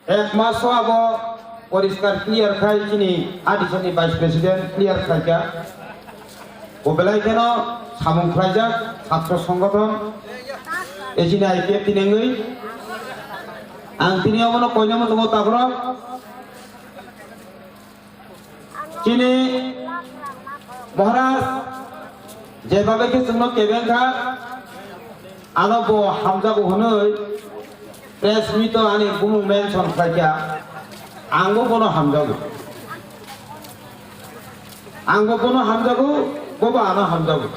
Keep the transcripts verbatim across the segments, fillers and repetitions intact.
Ek maso abo poriskar clear khai chini adisani vice president clear khaikha. Bo belai kheno samung khlaijak chhatro songgothon, e chini I P F T nengwi. Ang tini obono koinama tongo takhorok. Chini Maharaj jebabe khe chwngno kebeng kha, ano bo hamjago hwnwi press meet-o ani bumung mention khlai kha, angbo bono hamjago. Angbo bono hamjago, bobo ano hamjago.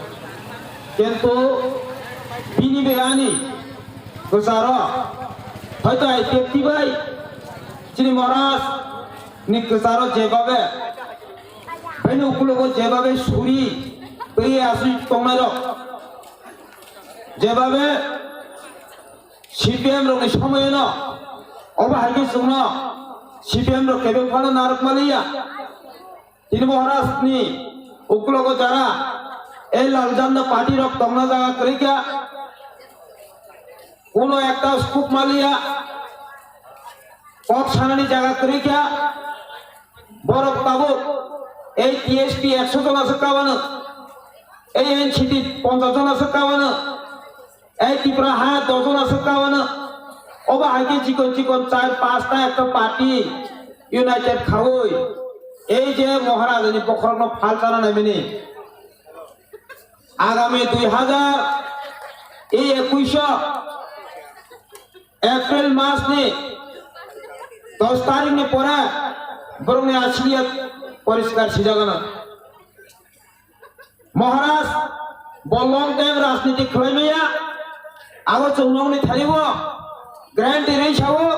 Kintu bini bai ani kwcharo, hoito I P F T bai chini Maharaj ni kwcharo jebabe, bini ukulogo jebabe suri twi aswi tongnairok, jebabe C P M rokni somoyeno, obo hai khe chwngno C P M rok kebeng phano narwk maliya. Tini Maharaj ni ukulogo jara ei Lal Jhanda party rok tongna jaga kwrwi kha, kuno ekta suk maliya, kok sanani jaga kwrwi kha. Borok tabuk ei T S P ekso jona se kabano, ei N C T ponchash jona se kabano, ei Tripura ha dos jona se kabano. Obo hai khe chikon chikon char pasta ekta party united khaui ei je Maharaj ni bokhorokno phal chana naimani. Agami dui hazar ekuish o April mas ni dos tarik ni pore borokni asliya poriskar sijagano. Maharaj bo long time rajniti khlai maya, abo chwng nokni thani o guarantee rwi sao.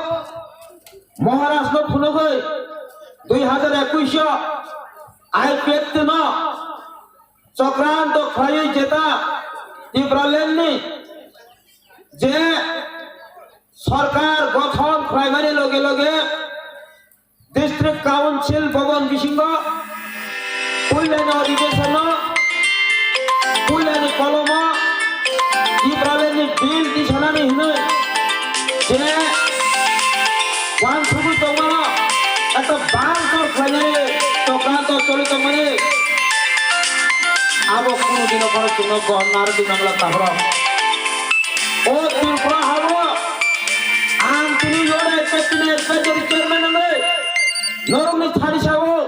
Maharaj no phunugwi dui hazar ekuish o I P F T no chokranto khlaiwi jeta Tipraland ni je sorkar gothon khlaimani loge loge District Council Bhavan bisingo puilani adhibeshon o, puilani kolomo Tipraland ni bill tisanani hinwi je wansugwi tongmano ekta bangkor khlainani chokranto choli tongmani abo kunu dino phano chwngno gohor narwgwi mangla takhorok. O Tripura hao ang tini yore ekta tini advisory chairman wngwi norokni thani sao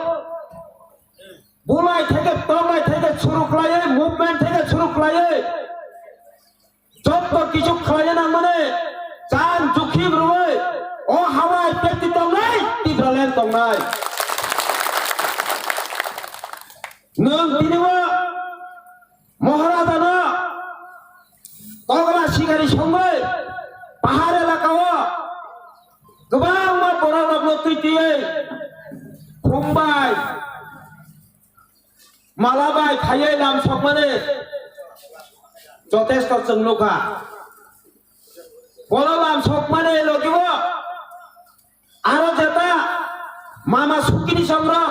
bulai theke tongnai theke suru khlaiwi, movement theke suru khlaiwi, jotto kichu khlaiwi nangmani chan jukhi rwwi o hao I P F T tongnai, Tipraland tongnai. Nwng tini o Maharajano togra sigari songwi pahar elakao kwbangma bororokno twi twiwi khumbai malabai khaiwi lam sokmani jotesto chwng nukha. Bono lam sokmani logibo aro jeta mama sukini songrok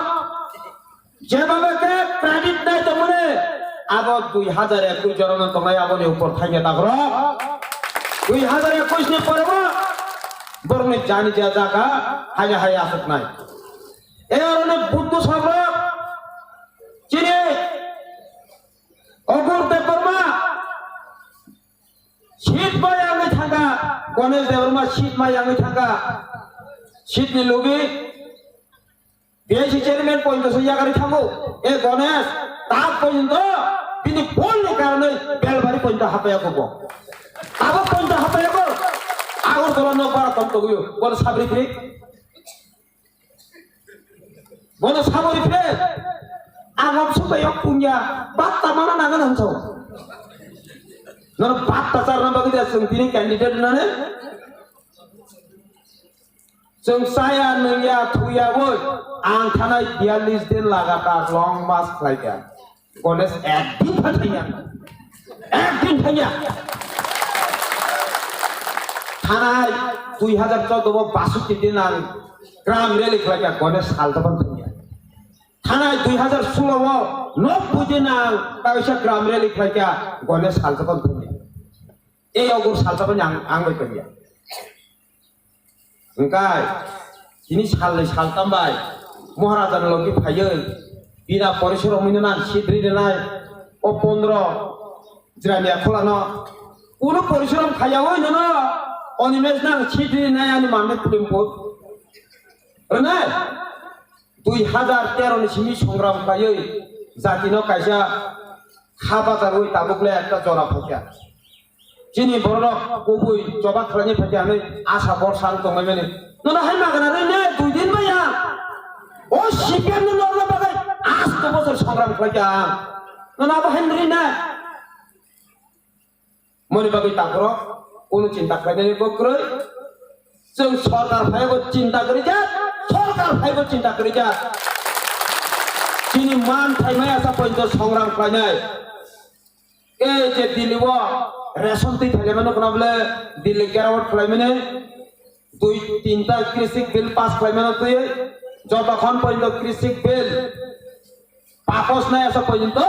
jeba beke credit nai tongmani abo dui hazar ekush jorano tongnai aboni upor thangya dagrok dui hazar ekush ni porebo borokni jani ja jaga haya haya asuknai. E aroni buddhu songrok chini Ogur Debbarma Seat ma yangwi thangkha, Ganesh Debbarma seat ma yangwi thangkha. Seat ni logi B I C chairman pointo se yakarwi thango. E Ganesh, tak pointo bini bol ni karonwi Belbari pointo hapaya kubo. Abo pointo hapaya ko. Agartala no bara tong togyo. Bono sabri kri. Bono sabori khe agam suka yok punya batta mana nangan hanso. Nono batta charna bagwi da chwng tini candidate nane. Chwng chaya nungya thuya boi ang thanai biyallis din lagatar long march khlaikha. Ganesh ekdin phan thangya. Ekdin thangya. Thanai dui hazar choudo bo basukti din ang gram rally khlaikha Ganesh salta phan thangya. Thanai dui hazar solo o nobboi din ang kaisa gram rally khlaikha Ganesh salta phan thangya. Ei ogur salta phan ang ang bai thangya. Hwnkhe Tini salnwi saltam bai Maharajani logi phaiwi bina porishorom hwnwi nang sidri rinai o pondro jirania kholano kunu porishorom khaiyawi nono Animesh nang sidri rinai ani manwi kulimpur rwnai. Dui hazar tero ni simi songram khaiwi jatino kaisa kha bajarwi tabuk le ekta jora phaikha. Chini borok kubui choba khlaini phaikha hwnwi asa borsa ang tongmani. Nono hai magana rwi ne dui din maya. O C P M ni norna bagwi asto bosor songram khlaikha ang. Nono abo hai rwi ne. Moni bagwi takhoro kunu chinta khlainani bo kwrwi. Chwng sorkar phaibo chinta kwrwi jak, sorkar phaibo chinta kwrwi jak. Chini man thaimai asa pointo songram khlainai. Ei je Delhi o ration twi thailaimano khna bole Delhi gerawat khlaimani dui tinta krishi bill pass khlaimano twi jotokhon pointo krishi bill paphos nai asa pointo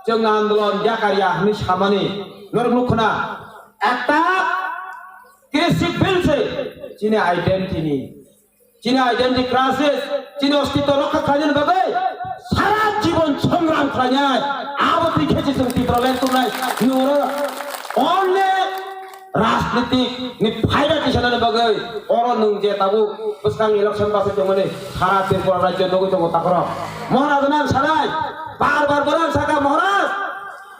chwng andolon yakarya hwnwi samani norok nukhna ekta krishi bill se chini identity ni Chini identity crisis, chini ostitw rokha khlainani bagwi sara jibon songram khlainai. Abo twi khe se chwng Tipraland tongnai. Nwng oro only rajnitik ni phaida tisanani bagwi oro nwng je tabuk bwskang election bachai tongmani sara Tripura rajyo nugwi tongo takhorok. Maharaj nang sanai, bar bar borang saka Maharaj,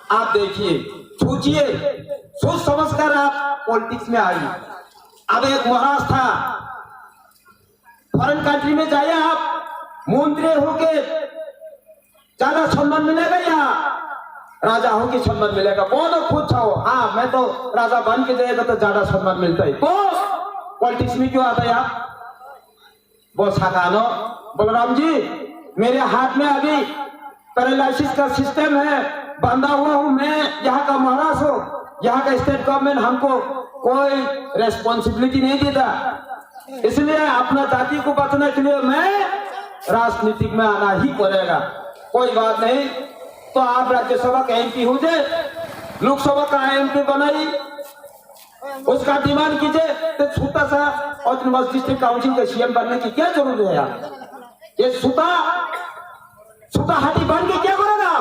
aap dekhiye, sochiye, soch samajh kar aap politics mein aiye. Ab ek Maharaj tha, foreign country में जाइए आप, मंत्री होके ज्यादा सम्मान मिलेगा या राजा होके सम्मान मिलेगा? बोलो खुद चाहो। हाँ, मैं तो राजा बन के जाएगा तो ज्यादा सम्मान मिलता है। तो पॉलिटिक्स में क्यों आता है आप? वो सकानो, बलराम जी, मेरे हाथ में अभी पैरालिसिस का सिस्टम है, बंधा हुआ हूँ मैं, यहाँ का महाराज हूँ, यहाँ का स्टेट गवर्नमेंट हमको कोई रेस्पॉन्सिबिलिटी नहीं देता। इसलिए अपना जाति को बचाने के लिए मैं राजनीतिक में आना ही पड़ेगा। कोई बात नहीं, तो आप राज्यसभा का एमपी हो जाए, लोकसभा का एमपी बनाई, उसका डिमांड कीजिए। तो छोटा सा ऑटोनॉमस डिस्ट्रिक्ट काउंसिल का सीएम बनने की क्या जरूरत है यार? ये छोटा छोटा हाथी बन के क्या करेगा?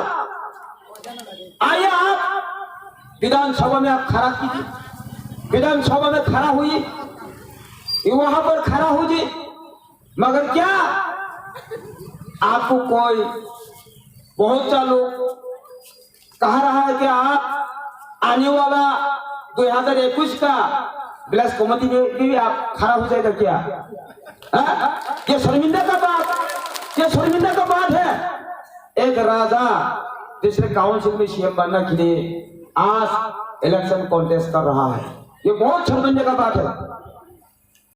आइए, आप विधानसभा में आप खड़ा कीजिए, विधानसभा में खड़ा हुई, ये वहां पर खड़ा हुई, मगर क्या आपको कोई, बहुत सा लोग कह रहा है कि आप आने वाला दो हज़ार इक्कीस का विलेज कमेटी में भी आप खड़ा हो जाएगा क्या? हाँ? ये शर्मिंदा का बात, ये शर्मिंदा का बात है। एक राजा दूसरे काउंसिल में सीएम बनने के लिए आज इलेक्शन कॉन्टेस्ट कर रहा है, ये बहुत शर्मिंदा का बात है।